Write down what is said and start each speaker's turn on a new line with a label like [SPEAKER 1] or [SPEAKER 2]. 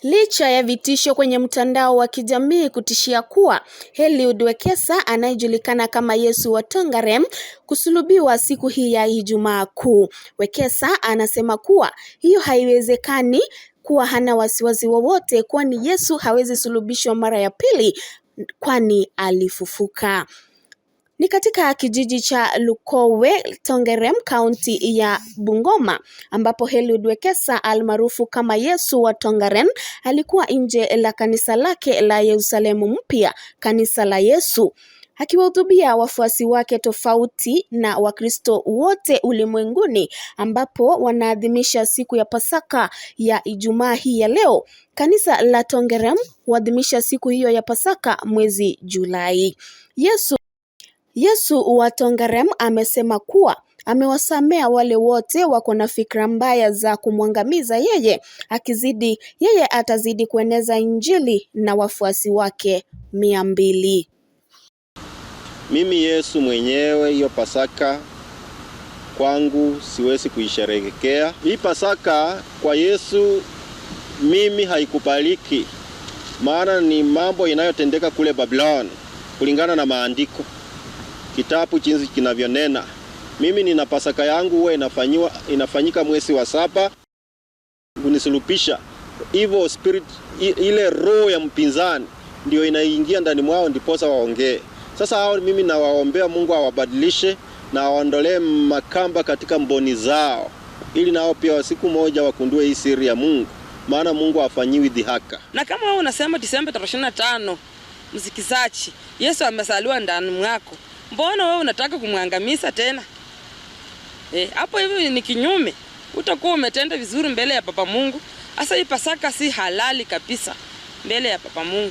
[SPEAKER 1] Licha ya vitisho kwenye mtandao wa kijamii kutishia kuwa Eliud Wekesa anayejulikana kama Yesu wa Tongaren kusulubiwa siku hii ya Ijumaa Kuu. Wekesa anasema kuwa hiyo haiwezekani, kuwa hana wasiwasi wowote kwani Yesu hawezi sulubishwa mara ya pili kwani alifufuka. Ni katika kijiji cha Lukowe, Tongaren, kaunti ya Bungoma, ambapo Eliud Wekesa almaarufu kama Yesu wa Tongaren alikuwa nje la kanisa lake la Yerusalemu Mpya, kanisa la Yesu, akiwahutubia wafuasi wake tofauti na Wakristo wote ulimwenguni, ambapo wanaadhimisha siku ya Pasaka ya Ijumaa hii ya leo. Kanisa la Tongaren huadhimisha siku hiyo ya Pasaka mwezi Julai. Yesu wa Tongaren amesema kuwa amewasamea wale wote wako na fikra mbaya za kumwangamiza yeye, akizidi yeye atazidi kueneza Injili na wafuasi wake 200.
[SPEAKER 2] Mimi Yesu mwenyewe, hiyo Pasaka kwangu siwezi kuisherehekea. Hii Pasaka kwa Yesu mimi haikubaliki, maana ni mambo inayotendeka kule Babylon kulingana na maandiko, kitabu jinsi kinavyonena. Mimi nina Pasaka yangu huwa inafanyika mwezi wa 7, kunisulubisha. Hivyo spirit ile roho ya mpinzani ndio inaingia ndani mwao, ndiposa waongee. Sasa hao mimi nawaombea Mungu awabadilishe na awaondolee makamba katika mboni zao, ili nao pia siku moja wakundue hii siri ya Mungu, maana Mungu hafanyiwi dhihaka.
[SPEAKER 3] Na kama wewe unasema Disemba tarehe 25, msikizaji, Yesu amezaliwa ndani mwako, mbona wewe unataka kumwangamiza tena? Hapo hivi ni kinyume. Utakuwa umetenda vizuri mbele ya Baba Mungu. Sasa hii Pasaka si halali kabisa mbele ya Baba Mungu.